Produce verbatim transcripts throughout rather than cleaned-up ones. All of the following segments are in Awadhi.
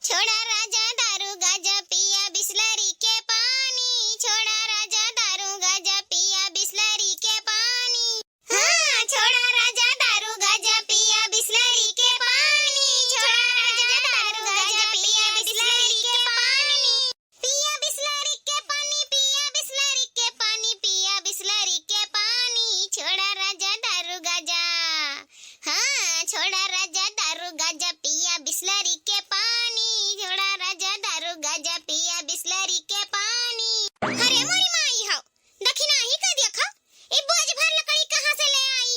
छोड़ा राजा दारू गाजा, पिया बिसलरी के पानी। छोड़ा राजा दारू गाजा, पिया बिसलरी के पानी। हाँ, छोड़ा राजा दारू गाजा, पिया बिसलरी के पानी। छोड़ा राजा दारू गाजा, पिया बिसलरी के पानी। पिया बिसलरी के पानी, पिया बिसलरी के पानी, पिया बिसलरी के पानी। छोड़ा राजा दारू गाजा। हाँ, छोड़ा राजा दारू गाजा, पिया बिसलरी के पानी। छोड़ा राजा दारू गाजा, पिया बिसलरी के पानी। अरे मोरी माई हो, दखिनाही का देखो, ई बोझ भर लकड़ी कहाँ से ले आई?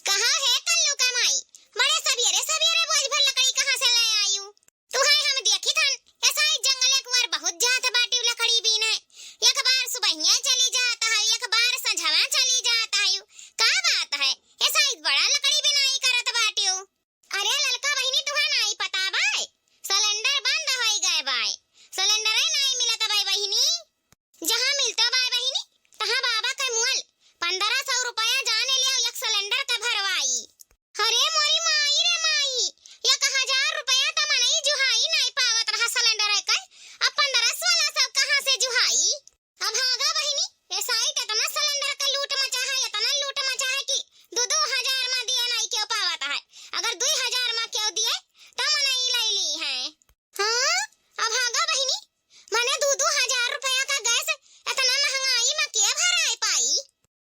कहाँ है कल्लू का माई? बड़े सबियरे सबियरे बोझ भर लकड़ी कहाँ से ले आयु? तुहै हम देखित हन, ऐसा ही जंगल एक बार बहुत जात बाटिउ लकड़ी बीने। एक बार सुबहिया चली जात है, एक बार संझवा चली जात है। का बात है? ऐसा ही बड़ा लकड़ी बिनाई करत बाटिउ। अरे ललका बहिनी, तुहा नाई पता बाय? सिलेंडर बंद होई गए बाय, सिलेंडरे नाई मिलत बाय बहिनी। जहाँ मिलतो बाय बहिनी, तहाँ बाबा के मुअल पन्द्रह सौ रुपया जाने लिया एक सिलेंडर के भरवाई। अरे मोरी माई रे माई, एक हजार रुपया त मनई जुहाई नाई पावत रहा सिलेंडर के, अब पन्द्रह सोलह सौ कहाँ से जुहाई? अब भागा बहिनी, ए साइट इतना सिलेंडर का लूट मचा है, इतना लूट मचा है कि दो दो हजार मा दिए नाई केव पावत है। अगर दुई हजार मा केव दिए, त मनई लई ली है। हाँ, अब भागा बहिनी, मने दू दू हजार रुपया का गैस, इतना महंगाई मा के भराए पाई?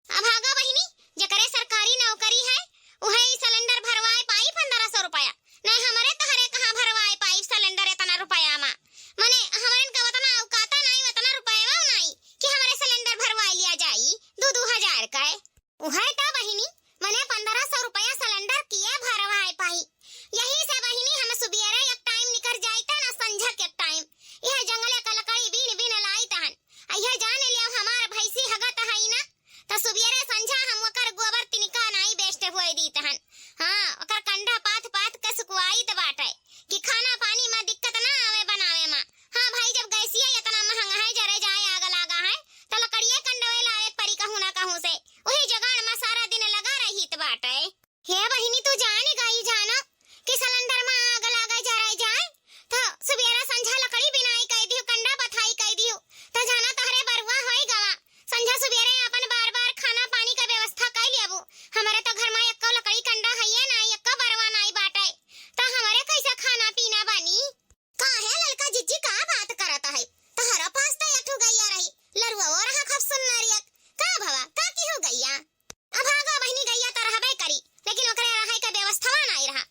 अब भागा बहिनी, जेकरे सरकारी नौकरी है, उहे ई सिलेंडर भरवाए पाई पन्द्रह सौ रुपया। नहीं हमरे तहरे कहाँ भरवाए पाई सिलेंडर इतना रुपया मा? मने हमरन का उतना औकाता नहीं, उतना रुपया नहीं कि हमरे सिलेंडर भरवाए लिया जाई दू दू हजार का। उहे तो बहिनी, मने पन्द्रह सौ रुपया सिलेंडर किए भरवाए पाई। यही से बहिनी हम सुबेरे एक टाइम निकर जाइत ना संझा के टाइम। यह जंगले का लकड़ी बीन बीन लाइत हन। आ यह जाने लियो हमार भैंसी हगत है ना, त सुबेरे संझा हम ओकर गोबर तिनका नाई waste होए दीत हन। हाँ, ओकर कंडा पाथ पाथ के सुखवाइत बाटे कि खाना पानी मा दिक्कत ना आवे बनावे मा। हाँ भाई, जब गैसिया इतना महंगा है, जरे जाए आग लागा है, त लकड़िए कंडवे लावे परी कहूँ ना कहूँ से। वही जुगाड़ मा सारा दिन लगा रहित बाटे। हे बहिनी, तू जानी गई जाना कि सिलेंडर मा आग लागे जराई जाए, तो सुबेरा संझा लकड़ी बिनाई कई दियो, कंडा पथाई कई दियो, तो जाना तहरे बरुआ होई गवा। संझा सुबेरे अपन बार बार खाना पानी का व्यवस्था कई लेबू। हमरे तो घर मा एक्को लकड़ी कंडा हइये नाई, एक्को बरुआ नाई बाटे, तो हमरे कैसे खाना पीना बनी? काहे ललका जिज्जी का बात करत है? तहरा पास तो एक ठो गैया रही, लरुआ वो रहा खूब सुन्नर एक। का भवा, का की हो गैया? अब भागा बहिनी, गैया त रहबे करी, लेकिन ओकरे रहे के व्यवस्था नाई रहा।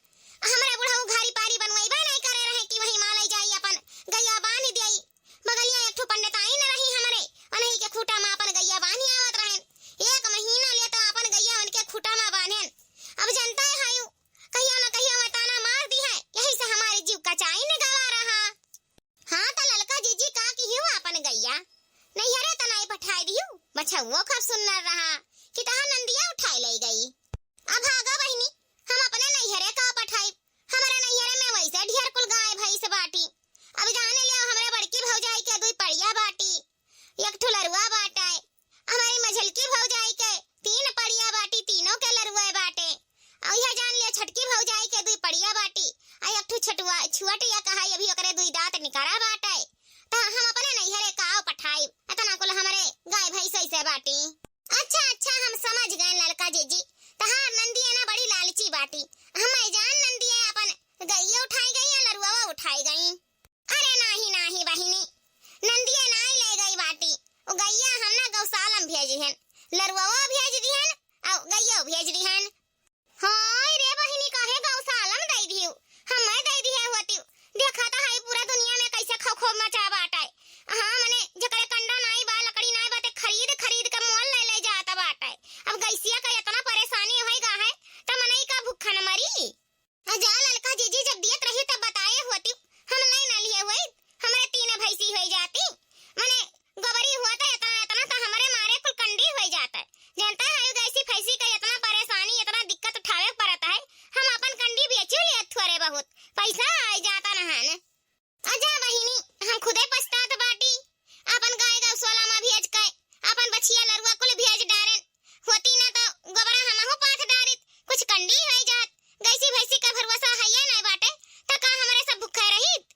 हमरे बुढ़ऊ घारी पारी बनवाइबे नाई करे रहे कि वही मा लई जाई अपन गैया बांध दियाई। बगलिया एक ठो पंडिताइन रही हमरे, उन्हीं के खूटा मा अपन गैया बांधी आवत रहेन। एक महीना ले तो अपन गैया उनके खूटा मा बांधेन। अब जनता है यू, कहियो न कहियो में ताना मार दी है, यही से हमारे जीव का चाइन गवा रहा। हाँ, त ललका जिज्जी का किहियो आपन गइया? नैहरे त नाई पठाई दियो, बछउओ खूब सुन्नर रहा, कि तहार नंदिया उठाई लई गई। अब भागा बहिनी, हम अपने नैहरे का पठाई, हमरे नैहरे में वैसे ढेर कुल गाय भैंस बाटी। अब जाने लियो, हमरे बड़की भौजाई के दुई पड़िया बाटी, एक ठो लरुआ बाटे। हमरी मझलकी भौजाई के तीन पड़िया बाटी, तीनों के लरुआ बाटे। अउ यह जान लिया, छटकी भौजाई के दुई पड़िया बाटी, आ एक ठो छटुआ, छुअटिया कहाई, अभी ओकरे दुई दांत निकरा बाटे। त हम अपने नैहरे काव पठाई, इतना कुल हमरे गाय भैंस ऐसे बाटी। अच्छा, अच्छा, हम समझ गए ललका जीजी, तहार नंदिया ना बड़ी लालची बाटी। हम जान नंदिया अपन गइया उठाई गई या लरुआ उठाई गई। अरे नाही, नाही बहिनी, नंदिया नाही ले गई बाटी। ओ गइया हम ना गौशाला में भेजी हन, लरुआ भेज दिहन, अउ गइया भेज दिहन। हाय रे बहिनी, काहे गौशाला में दई दियो? हमें दई दिहे होती। देखा त है पूरा दुनिया में कैसे खो खो मचा बाटे। हाँ, मने जेकरे कंडा नाई बा, लकड़ी नाई बा, ते खरीद खरीद के मोल ले ले जात बाटे। अब गैसिया का इतना परेशानी होई गा है, त मनई का भूखन मरी? आ जा ललका जीजी, जब दियत रही तब बताए होती, हम ले ना लिए होई, हमरे तीन भैंसी होई जाती। मने गोबरी हुआ त इतना, इतना त हमरे मारे कुल कंडी होई जात। जनता है गैसी फैसी का इतना परेशानी, इतना दिक्कत उठावे पड़त है, हम अपन कंडी बेची लेत थोड़े बहुत, पैसा आई जाता नहन। अजा बहिनी, हम खुदे पछतात बाटी। आपन गाय गौशाला मा भेज के, आपन बछिया लरुआ कुल भेज डारेन। होती ना तो गोबरा हमहू पाथ डारित, कुछ कंडी होई जात। गैसी भैंसी का भरोसा हइये नाई बाटे, त का हमरे सब भूखे रहित?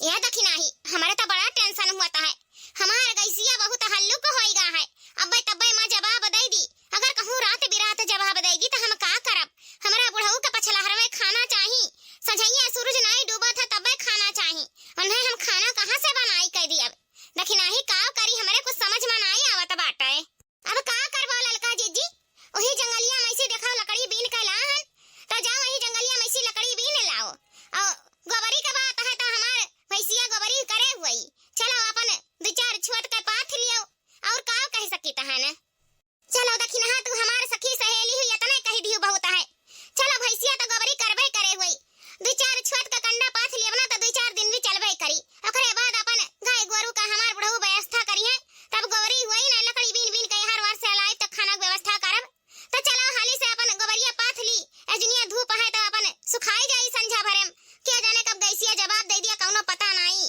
ए दखिनहा, हमरे त बड़ा tension हुवत है। हमार गैसिया बहुत हल्लुक होइगा है। अब्बे तब्बे मा जवाब दइ दी। अगर कहूँ रात बिरात जवाब दइ दी त हम का करब? हमरा बुढ़ऊ के पछलहरवे खाना चाही। सझइया सूरज नाई डूबत है तब्बे खाना चाही। उन्हें हम खाना कहाँ से बनाई कइ दियब? दखिनहा काव करी, हमरे कुछ समझ मा नाई आवत बाटे। अब का करबो ललका जिज्जी? ओही जंगलिया मइसी देखो लकड़ी बीन के लाहन, त जाओ वही जंगलिया मइसी लकड़ी बीन लाओ। अउ गोबरी के बात है त हमार भैंसिया गोबरी करे हुई। चलो अपन दुइ चार छोट के पाथ लियो, अउर का कहि सकित है न? चलो दखिनहा तू हमार सखी सहेली हुई, एतने कहि दिहु बहुत है। चलो भैंसिया त गोबरी करबे करे हुई, दुइ चार छोट के कंडा पाथ लियब ना त दुइ चार दिन भी चलबे करी। ओकरे बाद अपन गाय गोरू का हमार बुढ़ऊ व्यवस्था करिहैं, तब गोबरी हुई ना लकड़ी बीन बीन के हर वर्ष से लाई त खाना के व्यवस्था करब। त चलो हाली से अपन गोबरिया पाथ ली, ए जुनिया धूप है त अपन सुखाई जाई संझा भरे में। क्या जाने कब गैसिया जवाब दइ दिया, कउनो पता नाई।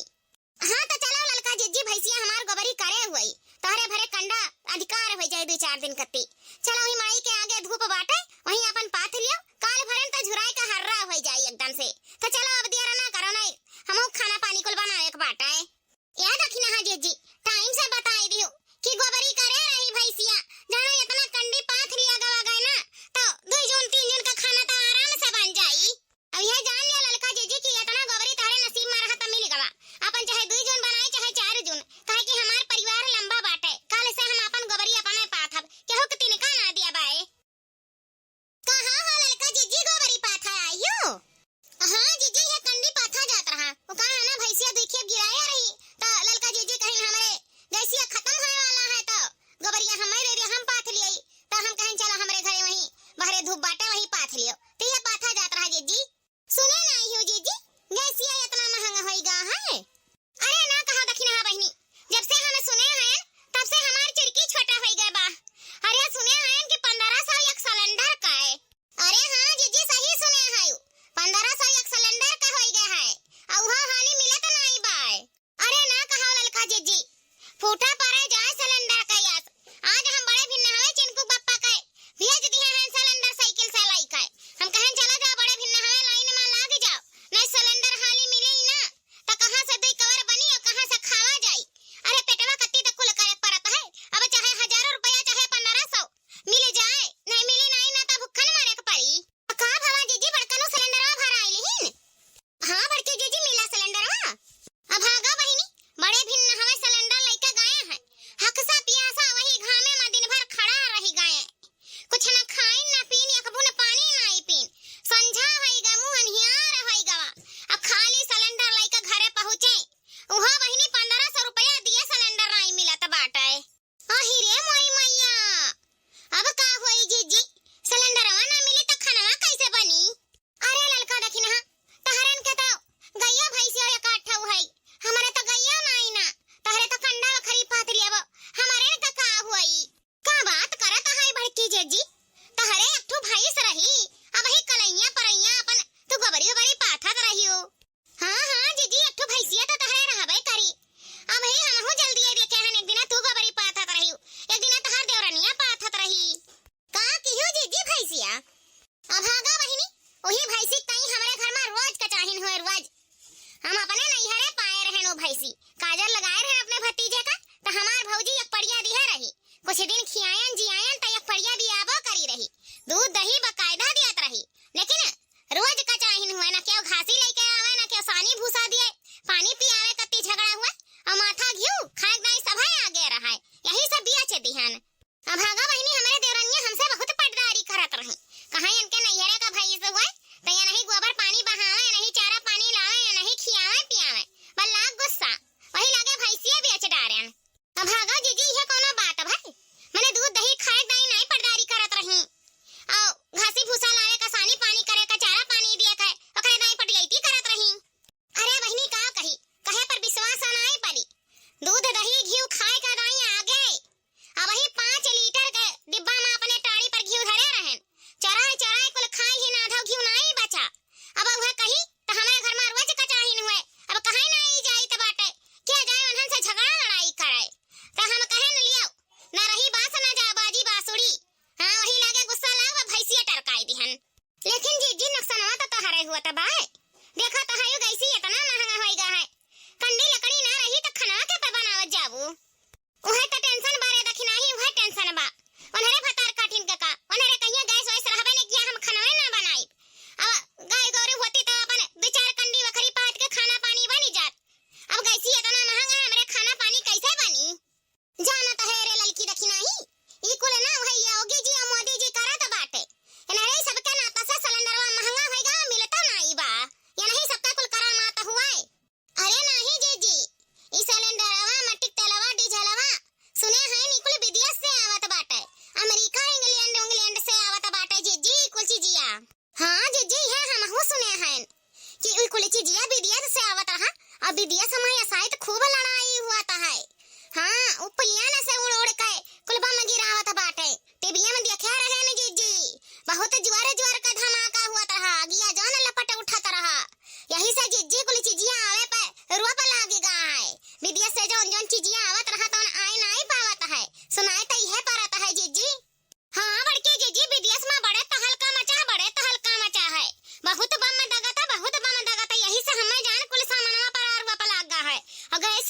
हाँ त चलो ललका जिज्जी, भैंसिया हमार गोबरी करे हुई, तोहरे भरे कंडा अधिकार होइ जाए दुइ चार दिन कत्ती। चलो वही माई के आगे धूप बाटे, वहीं अपन पाथ लियो, काल भरे में त झुराए का हर्रा होइ जाए एकदम से। त चलो अब देर ना करो, नाई हमहू खाना पानी कुल बनावे के बाटे। ए दखिनहा जिज्जी, time से बताई दियो कि गोबरी करे रही भैंसिया, जानो एतना कंडी पाथ लिया गवा गए ना, त दुइ जून तीन जून का खाना त आराम से बन जाई। अब यह जान लिया ललका जिज्जी कि एतना गोबरी तहरे नसीब मा रहा त मिल गवा। अपन चाहे दुइ जून बनाई चाहे चार जून, काहे कि हमार परिवार लंबा बाटे। काल से हम अपन गोबरी अपने पाथब, केहू के तिनका ना दिया बाए। कहाँ हो ललका जिज्जी, गोबरी पाथा आई हो? हाँ जिज्जी, ये कंडी पाथा जात रहा। वो कहा है ना, भैंसिया दुइ खेप गिराया रही, त ललका जिज्जी कहिन हमरे गैसिया खतम होए वाला है, त गोबरिया हमें दे दे, हम पाथ लियाई। त हम कहें चला हमरे घरे वहीं बहरे धूप बाटे, वहीं पाथ लियो। त ये पाथा जात रहा जिज्जी। सुने नाई हो जिज्जी, गैसिया एतना महंगा होइगा है। अरे ना कहा दखिनहा बहिनी, जब से हम सुने हैं तब से हमार चिरकी छोटा होइ गए बा। अरे सुने हैं कि पन्द्रह सौ एक सिलेंडर का है। अरे हाँ जिज्जी, सही सुने हैं, पन्द्रह सौ एक सिलेंडर का होइ गए है। अउ उहो हाली मिलत नाई बाय। अरे ना कहा ललका जिज्जी, फूटा परे जाए सिलेंडर का यास। आज हम बड़े भिन्ना हवे चिनकू बप्पा के भेज दिहे हैं सिलेंडर साइकिल से लाई के। हम कहें चला जाओ बड़े भिन्ना हवे लाइन मा लाग जाओ, नहीं सिलेंडर हाली मिले ही ना, त कहाँ से दुई कवर बनी अउ कहाँ से खावा जाई? अरे पेटवा कत्ती त कुल करे के परत है, अब चाहे हजारों रुपया चाहे पन्द्रह सौ मिल जाए, नहीं मिली नहीं ना त भुक्खन मरे के पड़ी। का भवा जिज्जी बड़कनू सिलेंडरवा भराई लिहिन? हाँ बड़की जिज्जी, मिला सिलेंडरवा। अभागा बहिनी, बड़े भिन्ना हवे सिलेंडर लइके गए हैं। हकसा पियासा वही घामे मा दिन भर खड़ा रही गए। कुछ न खाइन न पीन, एक बून पानी नाई पीन। संझा होई गा, मुँह अन्हियार होई गवा। अब खाली सिलेंडर लइके घरे पहुँचे। उहो बहिनी पन्द्रह सौ रुपया दिए सिलेंडर नाई मिलत बाटे। आही रे मोरी मैया, अब का होई जिज्जी? सिलेंडरवा ना मिली त खनवा कैसे बनी? अरे ललका दखिनहा, तहरन के त गइया भैंसिया एक आठ ठऊ है, हमरे त गइया नाई ना, तहरे त कंडा बखरी पात लेबो, हमरे न का का होई? का बात करत है बड़की जिज्जी, तहरे एक ठू भैंस रही, अबही कलैया परैया अपन तू गोबरी उबरी पाथत रहियो। हाँ, हाँ, जिज्जी, एक ठो भैंसिया तो तहरे रहबे करी। अबही हमहू जल्दी देखे हन, एक दिना तू गोबरी पाथत रहियो, एक दिना तहार देवरनिया पाथत रही। का किहू जिज्जी भैंसिया? अभागा बहिनी, ओही भैंसी ताई हमरे घर मा रोज का चाहिन होए, रोज। हम अपने नैहरे पाए रहन ओ भैंसी, काजर लगाए रहन अपने भतीजे का, त हमार भौजी एक पड़िया दिहे रही। कुछ दिन खियायन जियायन त एक पड़िया दियाबो करी रही, दूध दही बकायदा दियत रही, लेकिन रोज का चाहिन हुए, ना केहू घासी लइके आवे, ना केहू सानी भूसा दिए, पानी पियावे कत्ती झगड़ा हुए, अउ माथा घिउ खाए दाई सभा आगे रहाए, यही सब बिया छे दिहन। अभागा बहिनी, हमरे देवरनिया हमसे बहुत पटदारी करत रही, कहाँ इनके नैहरे का भैंस हुए, त या नहीं गोबर पानी बहावे, या नहीं चारा पानी लावे, या नहीं खियावे पियावे, बल्ला गुस्सा, वही लागे भैंसिया बेच डारेन। अभागा जिज्जी, इहे कौनो बात भई? मने दूध दही खाए दाई नाई पटदारी करत रही। अउ घासी भूसा लावे का, सानी पानी करे का, चारा पानी दिए का, ओकरे दाई पटियैती करत रही। अरे बहिनी, का कही, विदेश मा असाइत खूब लड़ाई हुवत है। हाँ, उ पुलियन से उड़ उड़ के कुल बम गिरावत बाटे। टीवीया मा देखे रहे न जिज्जी, बहुत जोर जोर का धमाका हुवत रहा, अगिया जौन लपट उठत रहा। यही से जिज्जी कुल चिजिया आवे पे रोप लागी गा है। विदेश से जौन जौन चिजिया आवत रहा तौन आए नाई पावत है, सुनाए त इहे परत है जिज्जी। हाँ बड़की जिज्जी, विदेश मा बड़े तहलका मचा, बड़े तहलका मचा है। बहुत बम दगत है, बहुत बम दगत है, यही से हमें जान कुल सामनवा पर आरुआ पर लाग गा है। और गैस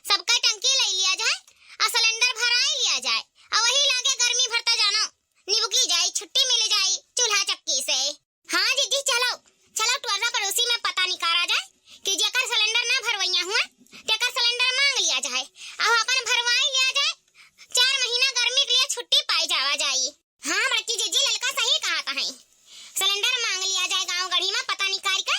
सबका टंकी लइ लिया जाए अउर सिलेंडर भराइ लिया जाए। अउर वही लागे गर्मी भर त जानो निबुकी जाई, छुट्टी मिल जाई चूल्हा चक्की से। हाँ जीजी, चलो, चलो टोला पड़ोसी में पता निकारा जाए कि जेकर सिलेंडर ना भरवइया हुआ, तेकर सिलेंडर मांग लिया जाए अउर अपन भरवाइ लिया जाए। चार महीना गर्मी के लिए छुट्टी पाई जावा जाई। हाँ बड़की जीजी, ललका सही कहत हैं, सिलेंडर मांग लिया जाए गांव गढ़ी में पता निकारि के,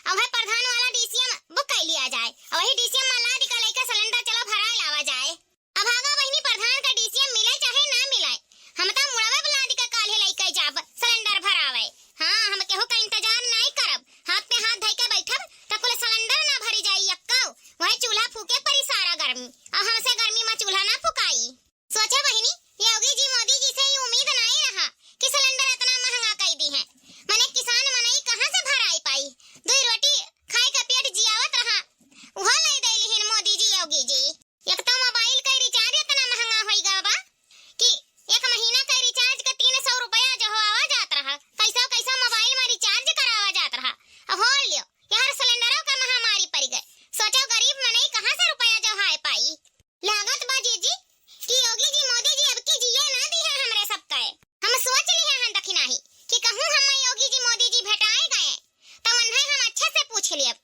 अउर वह प्रधान वाला डीसीएम बुक कइ लिया जाए, अउर वही डीसीएम में लादि के लइके सिलेंडर चलो भराइ लावा जाए। अभागा बहिनी, प्रधान का डीसीएम मिले चाहे ना मिले, हम त मुड़वे बुलादि के काल्हे लइके जाब सिलेंडर भरावे। हाँ, हम केहू का इंतजार नाई करब, हाथ पे हाथ धइ के बैठब त कुल सिलेंडर ना भरी जाई एक्को, वही चूल्हा फूके परी सारा गर्मी, अउर हमसे गर्मी में चूल्हा ना फुकाई। सोचा बहिनी, योगी जी मोदी जी से ई उम्मीद नाई रहा कि सिलेंडर इतना महंगा कइ दिहें। मने किसान मनई कहाँ से भराइ पाई? दुइ रोटी खाइ के पेट जियावत रहा, उहो लइ दइ लिहिन मोदी जी, योगी जी। एक तो मोबाइल का रिचार्ज इतना महंगा होइ गवा बा कि एक महीना का रिचार्ज का तीन सौ रुपया जो हो आवा जात रहा, कैसो कैसो मोबाइल में रिचार्ज करावा जात रहा। अब हो लियो, यार सिलेंडरों का महामारी परि गए। सोचो गरीब मनई कहाँ से रुपया जो हाय पाई। लागत बा जीजी कि योगी जी मोदी जी अब की जिए ना दिहे हमरे सबके। हम सोच लिहे हन दखिनाही कि कहूँ हम योगी जी मोदी जी भेटाए गए त उन्हें हम अच्छे से पूछ लेब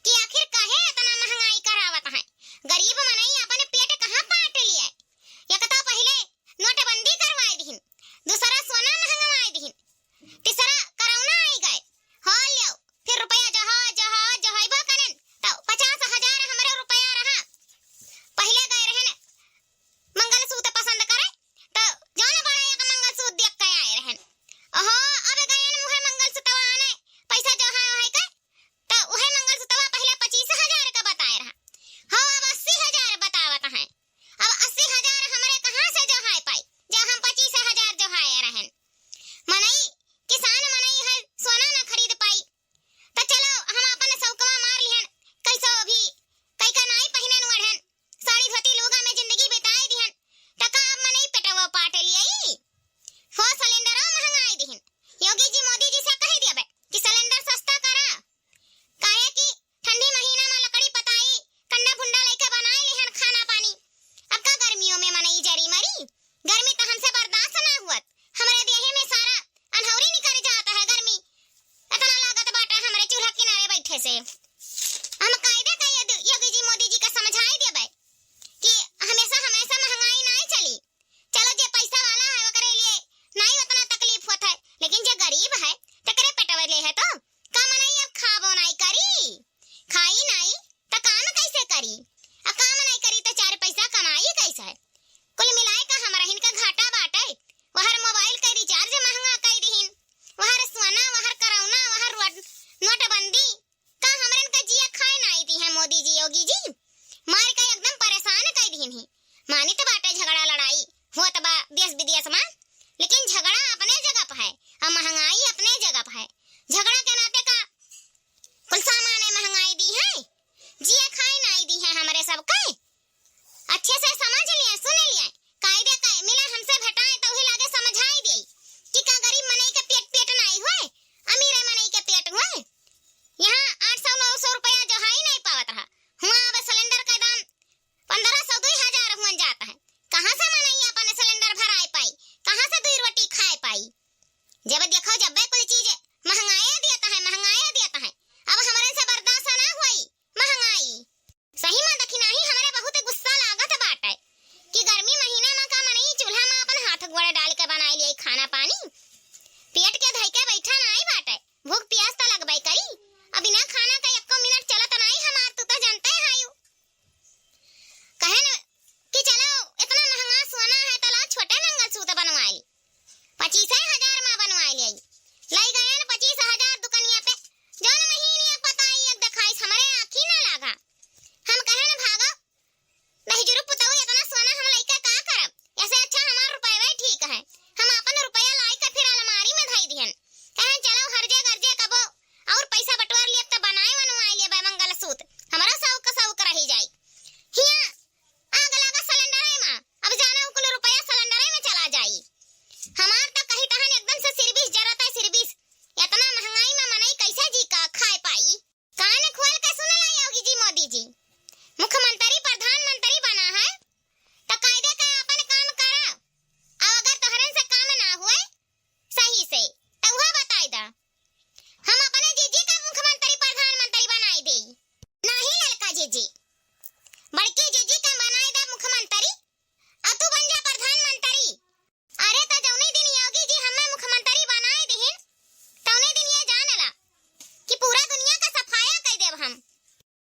कि आखिर काहे इतना महंगाई करावत हैं। गरीब मनई अपन पेट कहाँ पाट लिए। एक तो पहिले नोटबंदी करवाए दिहिन, दूसरा सोना महंगवाए दिहिन, तीसरा कोरोना आइ गए, हो लियो, फिर रुपया जो हो, जो हो, जो होइबो करेन, तो पचास हजार हमरे रुपया रहा। पहिले गए रहन मंगलसूत्र पसंद करे, तो जौन बड़ा एक मंगलसूत्र देख के आए रहन। ओहो, अब गए मुहे मंगलसूत्रवा आने, पैसा जो है, है के, तो उहे मंगलसूत्रवा पहिले पच्चीस हजार का बताए रहा, हो अब अस्सी हजार बतावत हैं। अब अस्सी हजार हमरे कहाँ से जो है पाई, जब हम पच्चीस हजार जो है रहन। मनई, किसान मनई है, सोना ना खरीद पाई। त चलो, हम अपन सौकवा मार लिहन, कैसो भी, कई का नाई पहिनन ओढ़न, साड़ी धोती लूगा में जिंदगी बिताए दिहन, त का अब मनई पेटवा पाट लियाई? हो सिलेंडरो महंगाई दिहन। योगी जी मोदी जी से कहि देबे कि सिलेंडर सस्ता करा, काहे कि ठंडी महीना में लकड़ी पताई, कंडा भुंडा लइके बनाए लिहन खाना पानी। अब का गर्मियों में मनई जरी मरी? गर्मी त हमसे बर्दाश्त ना हुअत। हमरे देहे में सारा अनहौरी निकल जात है गर्मी। इतना लागत बाटे हमरे चूल्हा किनारे बैठे से। हम कायदे का यदि योगी जी मोदी जी का समझाई देबे कि हमेशा, हमेशा महंगाई नाई चली। चलो जे पैसा वाला है ओकरे लिए नाई उतना तकलीफ होत है, लेकिन जे गरीब है तेकरे पेटवे ले है तो का मनई अब खाबो नाई करी? खाई नाई त काम कैसे करी? आ काम नाई करी त चार पैसा कमाई कैसे? कुल मिलाए का हमरहिन का घाटा बाटे। वहर मोबाइल के रिचार्ज महंगा कई दिहिन, वहर सोना, वहर करौना, वहर रोड-, नोटबंदी। का हमरन का जिया खाए नाई दिहे मोदी जी, योगी जी? मार के एकदम परेशान कई दिहिन ही। मानित बाटे झगड़ा लड़ाई होत बा देश विदेश मा, लेकिन झगड़ा अपने जगह पे है और महंगाई अपने जगह पे है। झगड़ा के नाते का कुल सामाने महंगाई दिहे, जिया खाए नाई दिहे हमरे सबके। अच्छे से समझ लिए, सुन लिए, कायदे का मिला हमसे भेटाए तो वही लागे समझाई दे कि का गरीब मनई के पेट पेट नाई हुए, अमीरे मनई के पेट हुए। यहाँ आठ सौ नौ सौ रुपया जो हाई नाई पावत रहा, हुआ अब सिलेंडर का दाम पन्द्रह सौ, दुई हजार हुअन जात है। कहाँ से मनई अपन सिलेंडर भराए पाई? कहाँ से दुई रोटी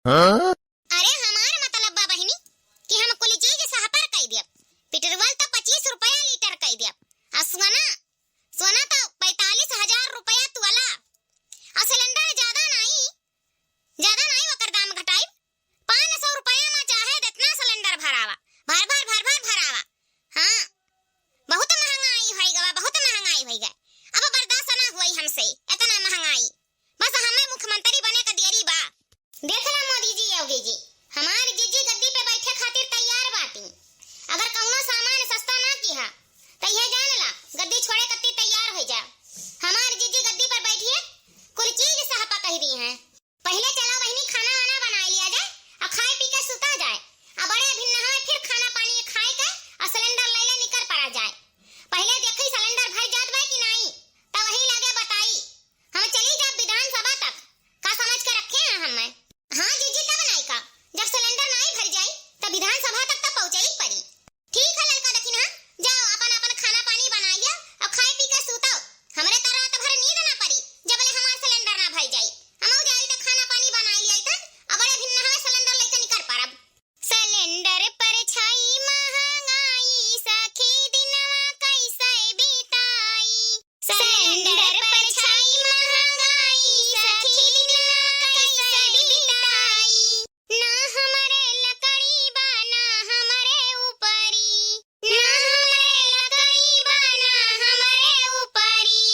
हाँ? अरे हमार मतलब बा बहिनी कि हम कुल चीज सहपर कइ देब। पेट्रोल त पच्चीस रुपया लीटर कइ देब। आ सोना, सोना त पैंतालीस हजार रुपया तोला। आ सिलेंडर ज्यादा नाई, ज्यादा नाई ओकर दाम घटाई। पाँच सौ रुपया मा चाहे जितना सिलेंडर भरावा, भर भर भर भर भरावा। हाँ, बहुत महंगाई होइ गवा, बहुत महंगाई होइ गए। अब बर्दाश्त ना हुई हमसे इतना महंगाई। बस हमें मुख्यमंत्री बने का देरी बा। देख ला मोदी जी, योगी जी, हमार जीजी गद्दी पे बैठे खातिर तैयार बाटी। अगर कौनो सामान सस्ता ना किहा, त यह जान ला, गद्दी छोड़े कत्ती तैयार हो जा। हमार जीजी गद्दी पर बैठिए, कुल चीज सहपा कह दी हैं। पहिले चला बहिनी, खाना वाना बनाए लिया जाए और खाए पी के सुता जाए। अब बड़े भिन्न हवे फिर खाना पानी खाए के और सिलेंडर ले ले निकर पड़ा जाए। पहिले देखी सिलेंडर भर जात बा कि नाई, त वही लागे बताई। हम चली जाब विधानसभा तक, का समझ के रखे हैं हमें? हाँ जीजी, तब नाई का, जब सिलेंडर नाई भर जाई, तब विधानसभा तक तो पहुँचे ही पड़ी। ठीक है ललका दखिनहा, जाओ अपन अपन खाना पानी बनाइया और खाए पी के सूतो। हमरे तो रात भर नींद ना पड़ी, जबले हमार सिलेंडर ना भर जाई। हमहू जाई तो खाना पानी बनाई लिया तन, और बड़े भिन्न हवे सिलेंडर लेके निकर परब। सिलेंडर पर छाई महंगाई, सखी दिनवा कैसे बिताई। सिलेंडर पर छाई महंगाई, सखी दिनवा कैसे बिताई। ना हमरे लकड़ी बा, ना हमरे ऊपरी, ना हमरे लकड़ी बा, ना हमरे ऊपरी।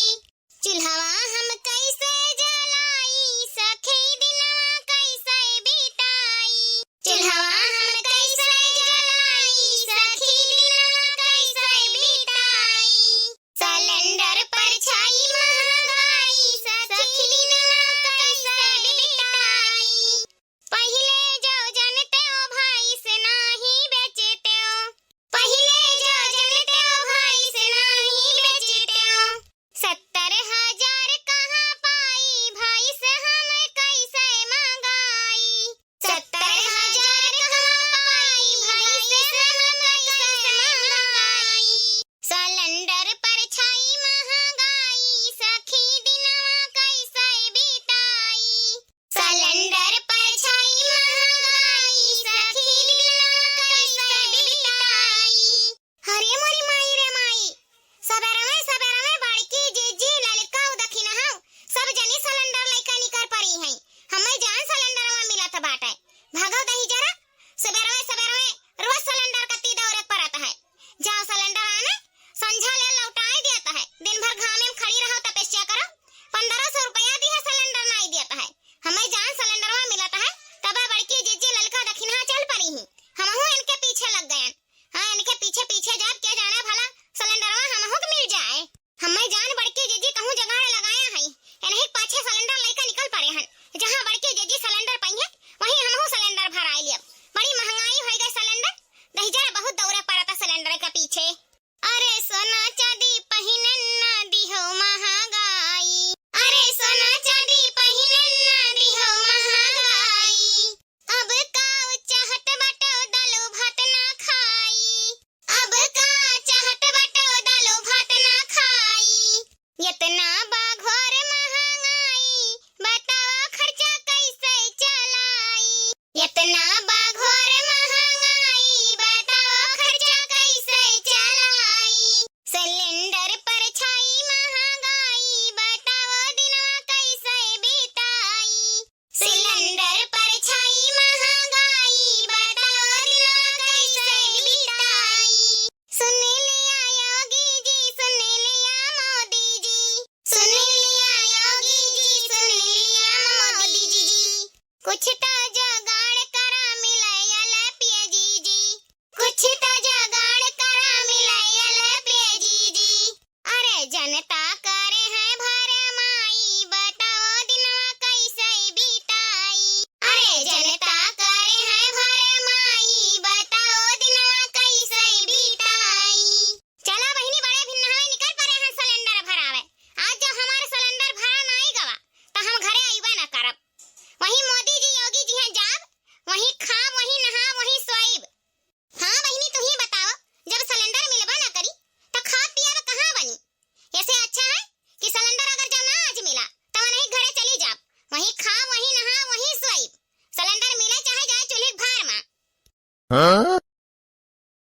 चूल्हवा हम कैसे जलाई, सखी दिनवा कैसे बिताई। चूल्हवा हम कैसे जलाई, सखी दिनवा कैसे बिताई। सिलेंडर पर छाई महंगाई, सखी दिनवा कैसे बिताई। पहिले जो जनते ओ भाई से नाही बेचते ओ, पहिले जो जनते ओ भाई से नाही बेचते ओ। सत्तर हजार कहाँ पाई भाई से हम कैसे मंगाई। सत्तर हजार कहाँ पाई भाई से हम कैसे मंगाई। सिलेंडर पर छाई महंगाई, सखी दिनवा कैसे बिताई। सिलेंडर पर छाई महंगाई, सखी दिनवा कैसे बिताई। अरे मोरी माई रे माई, सबेरवे सबेरवे बड़की जीजी ललका उ दखिनहा सब जनी सिलेंडर लइके निकर परी हैं। हमें जान सिलेंडरवा मिलत बाटे। भागो दही जरा, सबेरवे सबेरवे रोज सिलेंडर कत्ती दौरे परत है। जाओ सिलेंडर आने, संझा ले लौटाए देत है। दिन भर घामे में खड़ी रहो, तपस्या करो। पन्द्रह सौ रुपया दिहे सिलेंडर नाई देत है। हमें जान सिलेंडरवा मिलत है, तबे बड़की जीजी ललका दखिनहा चल परी ही। हमहू इनके पीछे लग गयन। हाँ, इनके पीछे पीछे जाब, के जाने भला सिलेंडरवा हमहू के मिल जाए। हमें जान बड़की जीजी कहूँ जुगाड़ लगाया है, इन्हीं पाछे सिलेंडर लइके निकल परे हन। जहाँ बड़की जीजी सिलेंडर